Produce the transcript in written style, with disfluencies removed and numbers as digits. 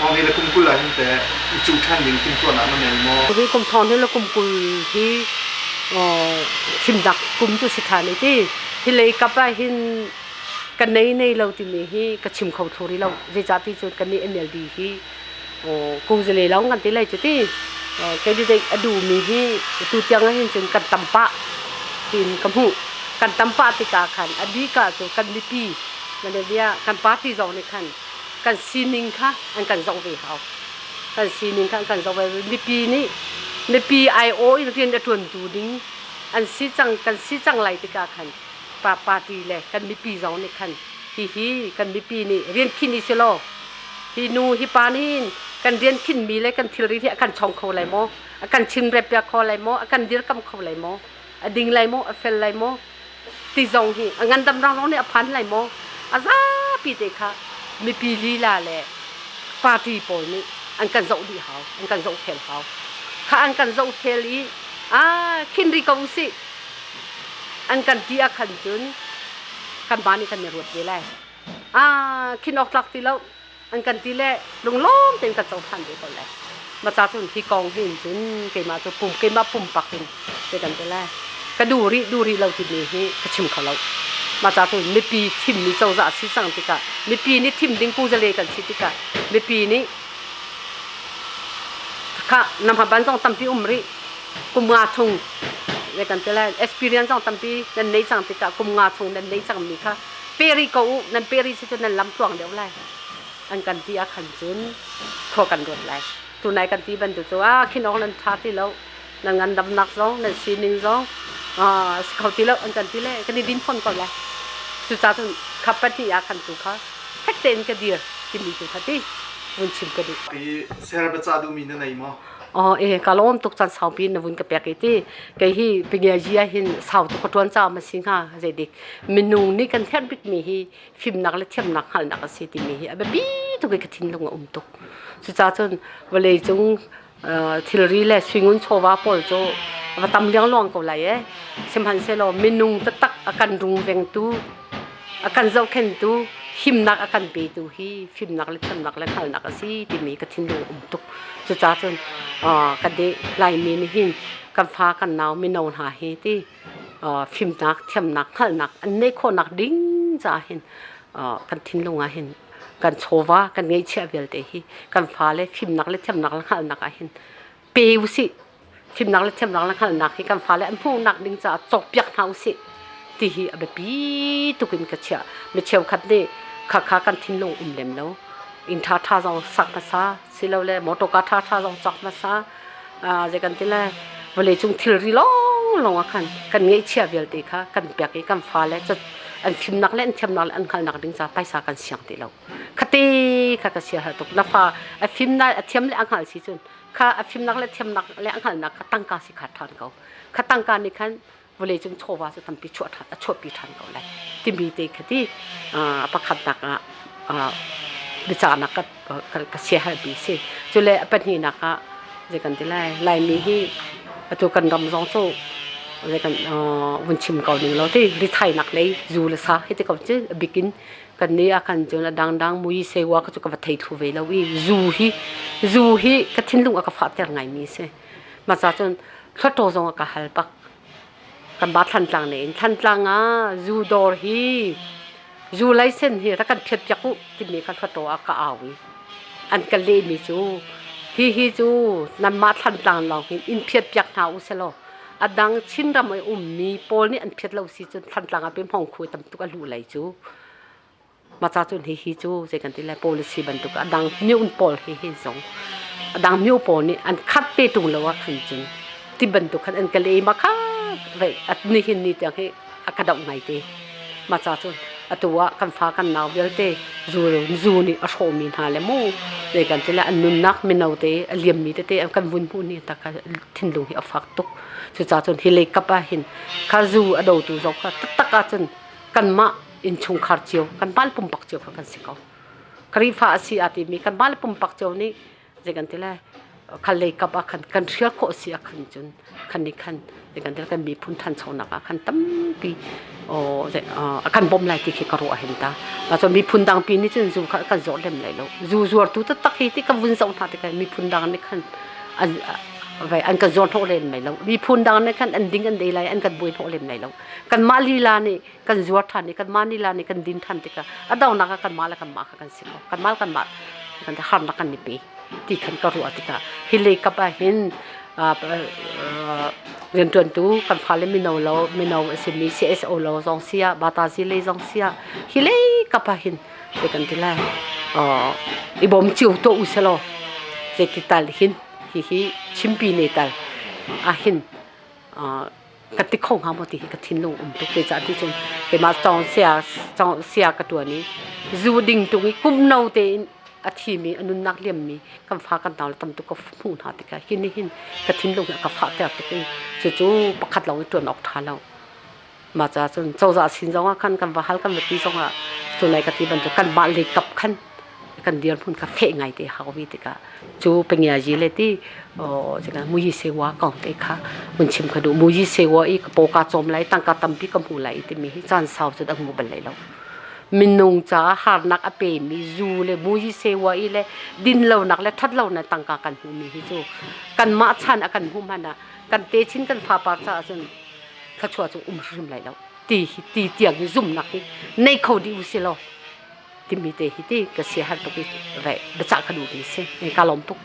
thong hi le kum 20 ah hin teh i cuh ṭhan ding timhtuahnak na nei maw? Hi kum thong hi le kum 20 hi thimnak kum cu si ṭhan i ti. Hi lei kap ah hin ka nei nei lo timi hi ka chim kho thlu rih lo. Zeicah ti cun kan nih NLD hi kuzale lawng kan ti lai cu ti. Candidate a duhmi hi tu tiang ah hin cun kan tam pah tiin ka hmuh. Kan tam pah tikah khan a bik ah cu kan mipi Malaysia kan party zong nih khan kan sining kha an kan zoh ve hau. Kan sining kha an kan zoh ve. Mipi nih mipi aiawh in rian a ṭuantu ding an si cang kan si cang lai tikah khan pa party le kan mipi zong nih khan hihi kan mipi nih rian khinh i silaw hi nu hi pa nih kan rian khinhmi le kan thilri hi a kan chong kho lai maw, a kan chimrep piak kho lai maw, a kan dirkamh kho lai maw, a ding lai maw, a fel lai maw ti zong hi a ngandam rang zong nih a phan lai maw, a zapi te kha mipi lila le party pawl nih an kan zoh dih hau, an kan zohfel hau. Kha an kan zohfel i a khin ri ko usih an kan ti ah khan cun kanmah nih kan i ruat ve lai. A khin awk tlak ti lo an kan ti le lunglawm tein kan cohlan ve ko lai. Maca cun hi kong hin cun keimah cu pum keimah pumpak in te kan ti lai. Ka duh rih duh rih lo timi hi ka chim kho lo. Maca cun mipi thimmi cozah si cang tikah mipi nih thim ding kuzale kan si tikah mipi nih kha nam ban zong tampi um rih kum nga chung le kan ti lai experience zong tampi nan nei cang tikah kum nga chung nan nei cangmi kha pe rih ko u, nan pe rih si cun nan lam tluang deuh lai an kan ti ah khan cun khua kan ruat lai. Tunai kan ti bantuk cu ah khin awk nan ṭha ti lo, nan ngandamnak zong nan sining zong si kho ti lo an kan ti le kan i din fawn ko lai. Cucaah cun kha pahnih ah khan tu kha fek tein ka dir timi tu kha ti vun chim ka duh. Hi ser biacah duhmi na nei maw? Oh e ka lawm tuk caan saupi na vun ka pek i ti. Kei hi pingiaji ah hin sau tuk ka ṭuan caah ma si hnga zeidik minung nih kan herh bikmi hi fimnak le thiamnak hngalhnak a si timi hi a biapi tuk i ka thinlung a um tuk. Cucaah cun vawlei cung thilri le suingun chawva pawl cu va tam liangluang ko lai ee. Sihmanhsehlaw minung taktak a kan rungvengtu, a kan zohkhenhtu, himnak a kan petu hi fimnak le thiamnak le hngalhnak a si timi ka thinlung a um tuk. Cucaah cun kan nih Laimi nih hin kan fa kan nau mino hna hi ti fimnak, thiamnak, hngalhnak an neih khawhnak ding caah hin kan thinlung ah hin kan chawva kan ngeihchiah vialte hi kan fale fimnak le thiamnak le hngalhnak ah hin pe usih, fimnak le thiamnak le hngalhnak hi kan fale an hmuhnak ding caah cawkpiak hna usih ti hi a biapi tuk in ka chiah. Mi cheukhat nih khakha kan thinlung um lem lo, inn ṭhaṭha zong sak hmasa silole motor car ṭhaṭha zong cawk hmasa, zei kan ti lai, vawleicung thilri lawnglawng ah khan kan ngeihchiah vialte kha kan pek i kan fale an fimnak le an thiamnak le an hngalhnak ding caah paisa kan siang ti lo. Khate kha ka sia tuk. Na fa a fim na a thiam le a hngalh si cun kha a fimnak le thiamnak le a hngalhnak kha tangka si kha ṭhan ko. Kha tangka nih khan vawleicung chawva cu tampi chuah ṭhan a chuahpi ṭhan ko lai timi te kha ti pakhatnak ah biacahnak ka ka siaherhmi si. Cule a pahnihnak ah zei kan ti lai, Laimi hi atu kan ram zong cu zei kan vun chim ko ning law ti rithainak lei zu le sa hi ti ko cu a bikin kan nih ah khan cun a dangdang mui sewa ka cu ka va thei thlu ve lo i zu hi zu hi ka thinlung a ka fahter ngaimi si. Mah cun thluaṭaw zong a ka hal bak. Kan ba Thlantlang ne in Thlantlang ah zu dawr hi zu laisen hi rak kan phiat piak u timi kha thluaṭaw ah ka au i an ka lehmi cu hi hi cu nanmah Thlantlang lawng hin in phiat piak hna u selaw a dang Chinram i ummi pawl nih an phiat lo si cun Thlantlang ah pe hmong khu tam tuk a luh lai cu. Mah ca cun hihi cu zei kan ti lai, policy bantuk a dang myo pawl hi hi zong a dang myo pawl nih an khat ve ṭung lo ah khan cun ti bantuk khan an ka le ma kha vei nihin ni tiang hi a ka doh ngai te. Mah ca cun atu ah kan fa kan nau vialte zu zu nih a hrawhmi hna le mu zei kan ti lai, an nunnak mino te a liammi tete kan vun hmuh ni tak kha thinlung hi a fak tuk. Cucaah cun hi lei kap ah hin kha zu a dotu zong kha taktak ah cun kanmah innchungkhar cio, kanmah le pumpak cio kha kan si ko. Khrihfa a si aa timi kanmah le pumpak cio nih zei kan ti lai? Kha lei kap ah khan kan hrial khawh si ah khan cun khan nih khan kan kan miphun thanchonak ah khan tampi a kan bawmh lai ti khi ka ruah hin ta. Cun miphun dang pi nih cun zu kha kan zawr lem lai lo. Zu zuartu taktak hi ti ka vun zoh hna tikah miphun dang nih khan an vai an kan zuar hnawh len lai lo. Miphun dang nih khan an ding an ei lai an kan buai hnawh lem lai lo. Kanmah lila nih kan zuar ṭhan i kanmah lila nih kan din ṭhan tikah a donghnak ah kanmah le kanmah kha kan si ko. Kanmah le kanmah kan harnak kan i pe ti khan ka ruah tikah hi lei kap ah hin rianṭuantu kan fale mino lo mino a simi CSO lo zong si ah batazi lei zong si ah hi lei kap ah hin zei kan ti lai i bawm cio tuah u selaw zeiti tal hin hihi chimpi ne tal ah hin ka ti kho hnga maw ti hi ka thinlung um tuk ve cah ti cun keimah cawng sia cawng sia ka tuan i zu ding tung i kum no tein a thimi a nunnak liammi kan fa kan nau le tam tuk ka hmuh hna tikah hi nih hin ka thinlung hi a ka fahter tuk i cucu pakhat lawng i ṭuan awk ṭha lo. Mah caah cun cozah sin zongah khan kan va hal kan va ti zongah tunai ka ti bantuk kanmah lei kap khan kan dirhmun kha feh ngai te hau vi tikah cu pengiaji le ti muyi sewa kong te kha mun chim kha duh. Muyi sewa i ka paw ka cawm lai tangka tampi ka hmu lai timi hi caan sau cu dang mu bal lai lo. Minung caah harnak a pemi zu le muyi sewa i le din lonak le that lonak tangka kan hmuhmi hi cu kanmah chan a kan hmuh hmanh ah kan techin kan fapar caah cun thluachuah cu um hrim lai lo ti hi ti tiang hi zumnak hi nei kho dih u si law timi te hi ti ka sia har tuk i ve biacah ka duh mi si ka lawm tuk.